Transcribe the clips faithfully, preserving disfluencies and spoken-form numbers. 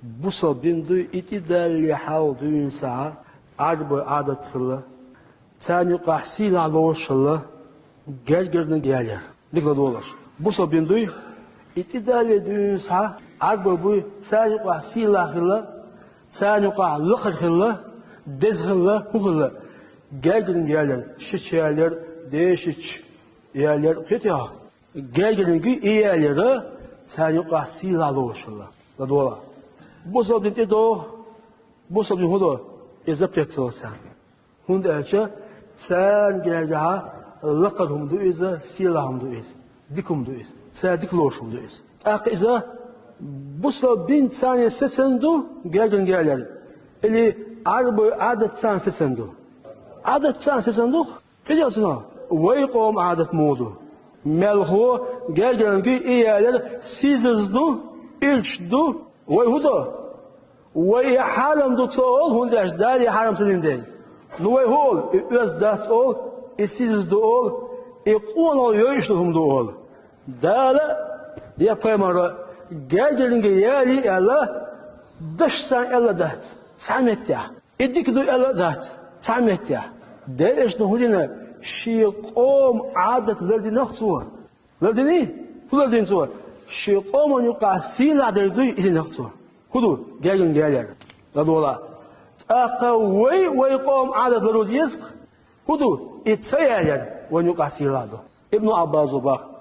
Бусалба дин дуй, и тӀедалле хьал дуьйна сахьа, Ӏарбой Ӏадат хилла, царна юкъахь сийлахь лоруш хилла, гергарниг ялар. Дика ладогӀалаш. Бусалба дин дуй, и тӀедалле дуьйна сахьа, Ӏарбой буй, царна юкъахь сийлахь хилла, царна юкъахь лакхара хилла, деза хилла, хӀун хилла, гергарниг ялар, шича ялар, дешича ялар, кхетий хьо? Гергарниг и ялар, царна юкъахь сийлахь лоруш хилла. ЛадогӀалахь. Бусалба дин тӀедогӀу, бусалба дин хӀун до? И запрет ца ло царна. ХӀунда аьлча царна гергахьа лакхара хӀума ду иза, сийлахь хӀума ду иза, дика хӀума ду иза, царна дика лоруш хӀума ду иза. ТӀаккха иза бусалба дин царна сецна ду, гергарниг ялар, или Ӏарбой Ӏадат царна сецна ду? Ӏадат царна сецна ду. Кхидолчунах, вай къоман Ӏадат муха ду? Мелхо, гергарниг и ялар сийсаза ду, ирча ду, вай хӀун до? Вай и хьарам ду ца олу, хӀунда аьлча Дала и хьарам ца дина дела. Ну вай хӀун олу? И оьзда дац олу, и сийсаза ду олу, и къонахалла йойуш долу хӀума ду олу. Дала а, я пайхамара а гергарниг ялий аьлла, дашца аьлла дац цхьа меттехь. И дика ду аьлла а дац цхьа меттехь. Делан Элчано хӀун дина? Шен къоман Ӏадат лардина-кх цо. Лардиний? ХӀун лардина цо? Шен къоман юкъахь сийлахь дерг дуй и дина-кх цо. ХӀун ду? Гергарниг ялар. ЛадогӀалахь. ТӀаккха вай а вай къоман Ӏадат лардан деза-кх. ХӀун ду? И ца ялар вайна юкъахь сийлахь ду. Ибн Ӏаббаса боху.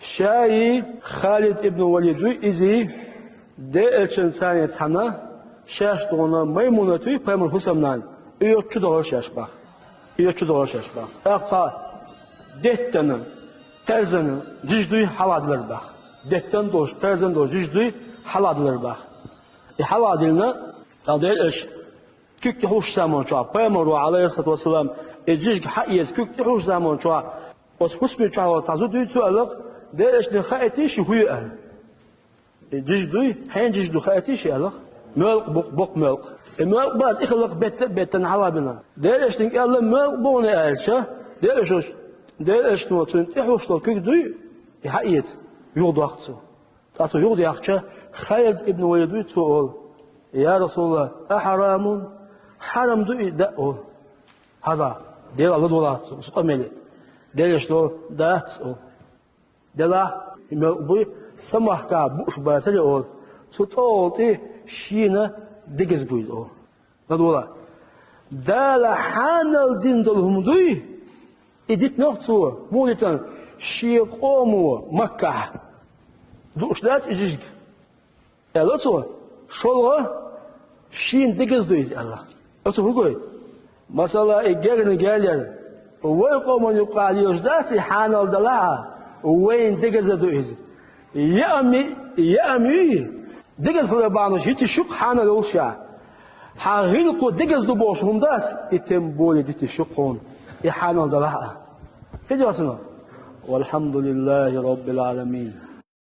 Шаи, Халид ибн Валид вуй, изий, Делан Элчанца цхьаьна, шаьш догӀу Маймунатуй, пайхамаран хӀусамнана, и йоцу чу догӀура шаьш боху. И йоцу чу догӀура шаьш боху. ТӀаккха цхьа деттана, пхьерзана жижиг дуй хьалхадиллира боху. Деттана долуш, пхьерзана долуш жижиг дуй хьалхадиллира боху. И хьалхадиллина, тӀаккха Делан Элча куьг тӀехьуш заман чохь, пайхамаро, Ӏалайхиссалату вассалам, и жижиг хьаэца куьг тӀехьуш заман чохь, оцу хӀусаме чохь волу цхьа зуда юй, цо аьлла-кх, Делан Элчане хаийтий ши хӀун ю аьлла. И жижиг дуй, хьенан жижиг ду хаийтий ши аьлла-кх, моьлкъа бу-кх, боккха моьлкъа. И моьлкъа бац, и хилла-кх бетта а беттана хьалхабина. Делан Элчане аьлла, моьлкъа бу хьуна аьлча, Делан Элчано, Делан Элчано цунна тӀехьуш долу куьг дуй, и хьаэца, юхадоккху цо. Ткъа цо юхадеъча, Халид ибн Валид вуй, цо олу: «Я Расулаллах, ахьарамун, хьарам ду и даа?» олу. Хьаза, Делахь, ладогӀалахь цо, цу къамеле. Делахь, дац олу. Делахь, и мел буй, самахкахь бууш бацара олу. Цу тӀехула тӀе шена дегаза буй олу. ЛадогӀалахь. Дала хьанал дина долу хӀума дуй, и дитина-кх цо, муха дитина, шен къомо Маккахь. Дууш дац и жижиг? Аьлла цо, шолгӀа шена дегаза ду иза аьлла. Оцу хӀун гойту? Масала, и гергарниг ялар, вай къоман юкъахь лелаш дац и хьанал далахь а, вайна дегаза ду иза. Яа ма, яа ма юй, дегаза хилар бахьанаш йитийша ю-кх хьанал йолушехь. Хьан гӀиллакхо дегаза ду бохуш хӀума дац, и тем более дитийша ю-кх хьуна, и хьанал далахь а. ХӀинца йоцург? Валхьамдулиллахи Роббил Ӏаламин.